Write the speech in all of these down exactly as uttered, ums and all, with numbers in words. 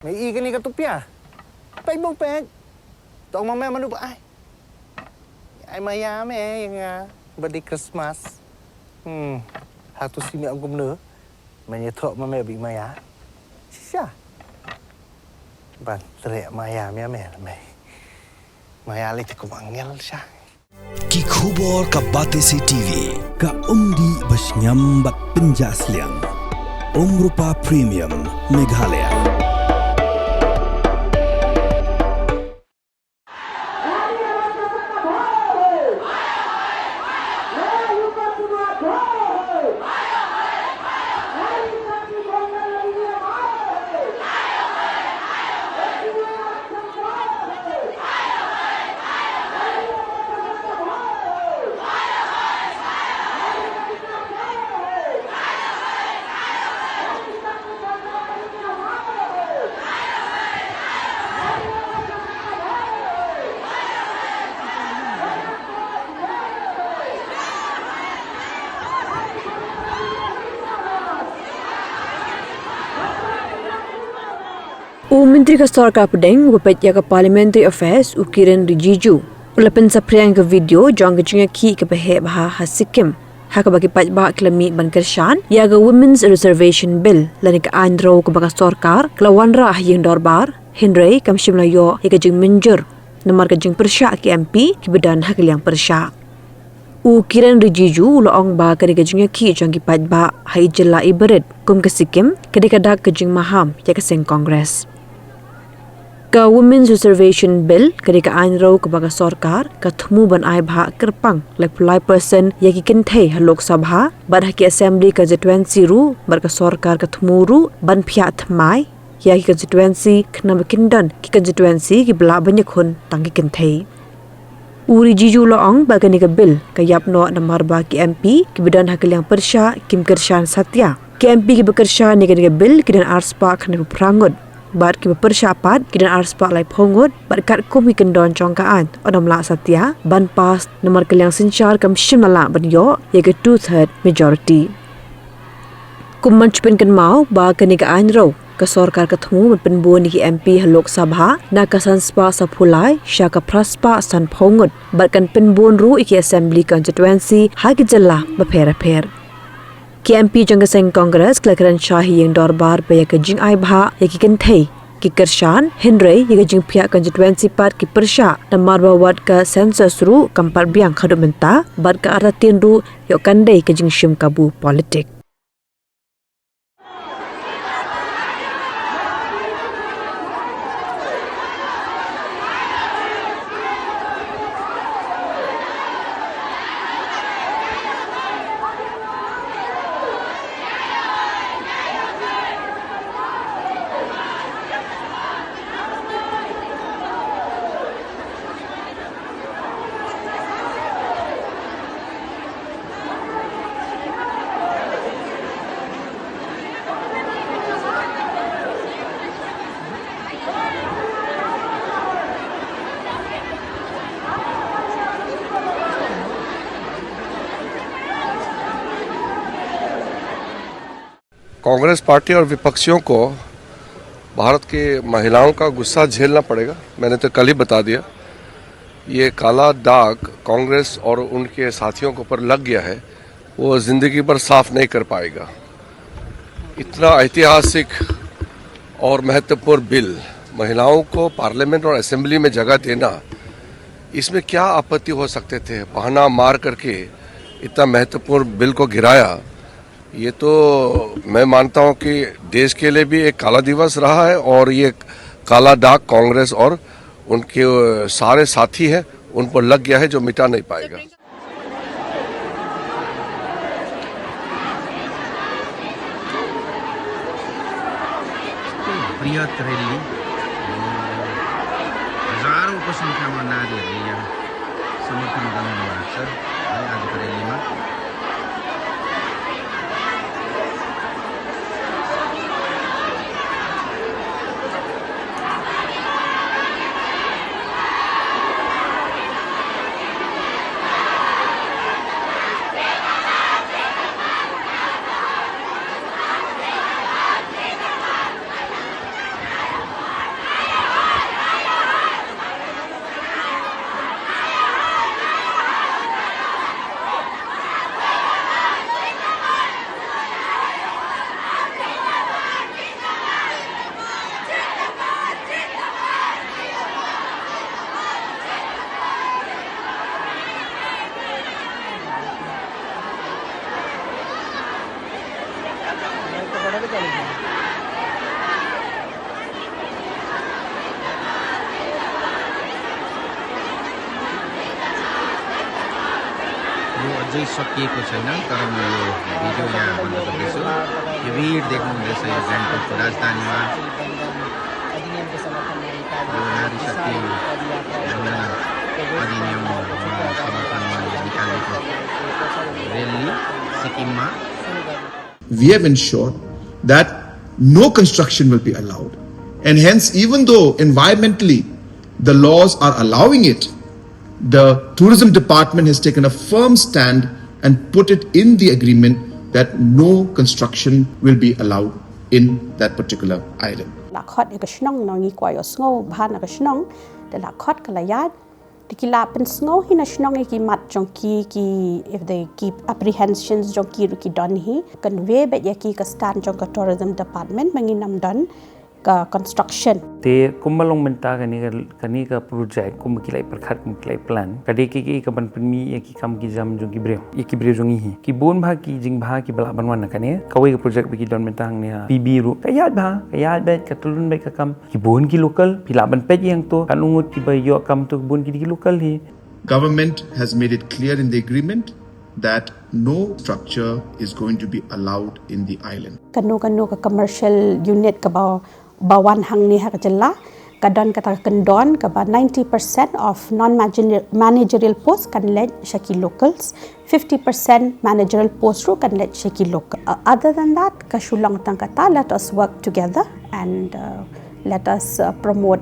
Me i kane ka tupia. Peit bong peit. Tong ma me manu ba ai. Ai maya me ïa nga. Ba di Christmas. Hmm. Hatu si me ong kumno. Me ïa thok ma me bi maya. Shisha. Ban trek maya me me me. Maya le te kum angel sha. Ki khubor ka Batesi TV, ka umdih ba shngiam bad pynjah sliang. Umrupa Premium, Meghalaya. U Myntri ka Sorkar Pdeng uba peit ïa ka Parliamentary Affairs, u Kiren Rijiju, u la pynsaphriang ïa ka video jong ka jingïakhih kaba heh bha ha Sikkim, ha kaba ki paidbah ki la mih ban kyrshan ïa ka Women's Reservation Bill, lane ka aiñ rew kaba ka sorkar ka la wanrah ha ïing dorbar, hynrei kam shym la ïoh ïa ka jingmynjur namar ka jingpyrshah ki M P kiba don ha ka liang pyrshah. U Kiren Rijiju u la ong ba kane ka jingïakhih jong ki paidbah ha i jylla ibarit kum ka Sikkim ka dei ka dak ka jingmaham ïa ka seng Congress. Ka Women's Reservation Bill ka dei ka aiñ rew kaba ka sorkar ka thmu ban ai bhah kyrpang laiphew lai percent ïa ki kynthei ha Lok Sabha bad ha ki Assembly Constituency ruh, bad ka sorkar ka thmu ruh ban phiah thymmai ïa ki constituency khnang ba kin don ki constituency kiba lah ban ïakhun tang ki kynthei. U Rijiju u la ong ba kane ka bill ka ïap noh namar ba ki M P kiba don ha ka liang pyrshah kim kyrshan satia. Ki M P kiba kyrshan ïa kane ka bill ki don arspah khyndai phew phra ngut, bad kiba pyrshah pat ki don arspah laiphew ngut, bad katkum ki kyndon jong ka aiñ, ynda ym lah satia ban pass namar ka liang synshar kam shym la lah ban ïoh ïa ka two third majority. Kum ban shu pynkynmaw ba kane ka aiñ rew, ka sorkar ka thmu ban pynbun ïa ki M P ha Lok Sabha na ka sanspah saphew lai sha ka phraspah sanphew ngut, bad kan pynbun ruh ïa ki Assembly Constituency ha ki jylla bapher bapher. Ki M P jong ka seng Congress ki la kren shai ha ïing dorbar ba ïa ka jingai bhah ïa ki kynthei ki kyrshan, hynrei ïa ka jingphiah constituency pat ki pyrshah namar ba wat ka census ruh kam pat biang haduh mynta, bad ka artatien ruh ïoh kan dei ka jingshim kabu politik. Congress party और विपक्षियों को भारत की महिलाओं का गुस्सा झेलना पड़ेगा। मैंने तो कल ही बता दिया, ये काला दाग कांग्रेस और उनके साथियों के ऊपर लग गया है, वो जिंदगी भर साफ नहीं कर पाएगा। इतना ऐतिहासिक और महत्वपूर्ण बिल, महिलाओं को पार्लियामेंट और असेंबली में जगह देना, इसमें क्या आपत्ति हो सकते थे? बहाना मार करके इतना महत्वपूर्ण बिल को गिराया। ये तो मैं मानता हूँ कि देश के लिए भी एक काला दिवस रहा है और ये काला दाग कांग्रेस और उनके, अ, सारे साथी हैं, उन पर लग गया है, जो मिटा नहीं पाएगा। बृहत रैली, हजारों की संख्या में नारी रैलियां समर्थन करने वाले सर आज आज रैली में। Jai Shakti ko channel, karam yo video ya bunda ka bisu. Ye vir dekh mo desa ya grand ko chudas dan ma. Yo nari Shakti, yo na adin yo mo, ma sama kan ma ye nikal ko. Rally, Sikkim ma. We have ensured that no construction will be allowed. And hence, even though environmentally the laws are allowing it, the tourism department has taken a firm stand and put it in the agreement that no construction will be allowed in that particular island. La khot ïa ka shnong nong i kwai o sngo bha na ka shnong, da la khot ka la yad, da ki la pynsngew hi na shnong ïa ki mat jong ki, ki, if they keep apprehensions jong ki ruh ki don hi, kan wei bet ïa ki ka stand jong ka tourism department ma ngi nam don ka construction. Te kumba long mynta kane ka kane ka project kumba ki lai pyrkhat kumba ki lai plan ka dei ki ki ka ban pynmih ïa ki kam ki jam jong ki briew ïa ki briew jong ngi hi ki bun bha ki jingbha ki ba lah ban wan na kane kawei ka project ba ki don mynta hangne ha P B ruh ka ïaid bha ka ïaid beit ka tulun beit ka kam ki bun ki local phi lah ban peit ïa to kan ungut ki ba ïoh kam to ki bun ki dei ki local hi. Government has made it clear in the agreement that no structure is going to be allowed in the island. Kano kano ka commercial unit kaba ba wan hangne ha ka jylla ka don kata ka kyndon kaba ninety percent of non managerial post kan leit sha ki locals, fifty percent managerial post ruh kan leit sha ki local. Uh, other than that ka shu long tang kata, let us work together and uh, let us uh, promote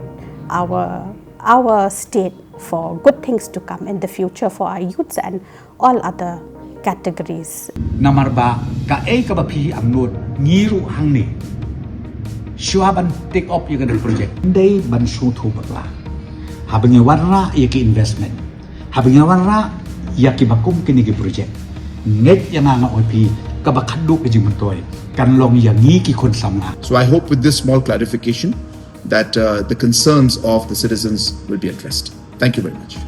our our state for good things to come in the future for our youths and all other categories. Namar ba kaei kaba phi angnud ngi ruh hangne shuwa ban take up ïa kane ka project. Dei ban sngewthuh bakla haba ngi wanrah ïa ki investment, haba ngi wanrah ïa kiba kum kine ki project, ngeit ïa nga nga ong ïa phi kaba khadduh ka jingmyntoi kan long ïa ngi ki khun samla. So I hope with this small clarification that uh, the concerns of the citizens will be addressed. Thank you very much.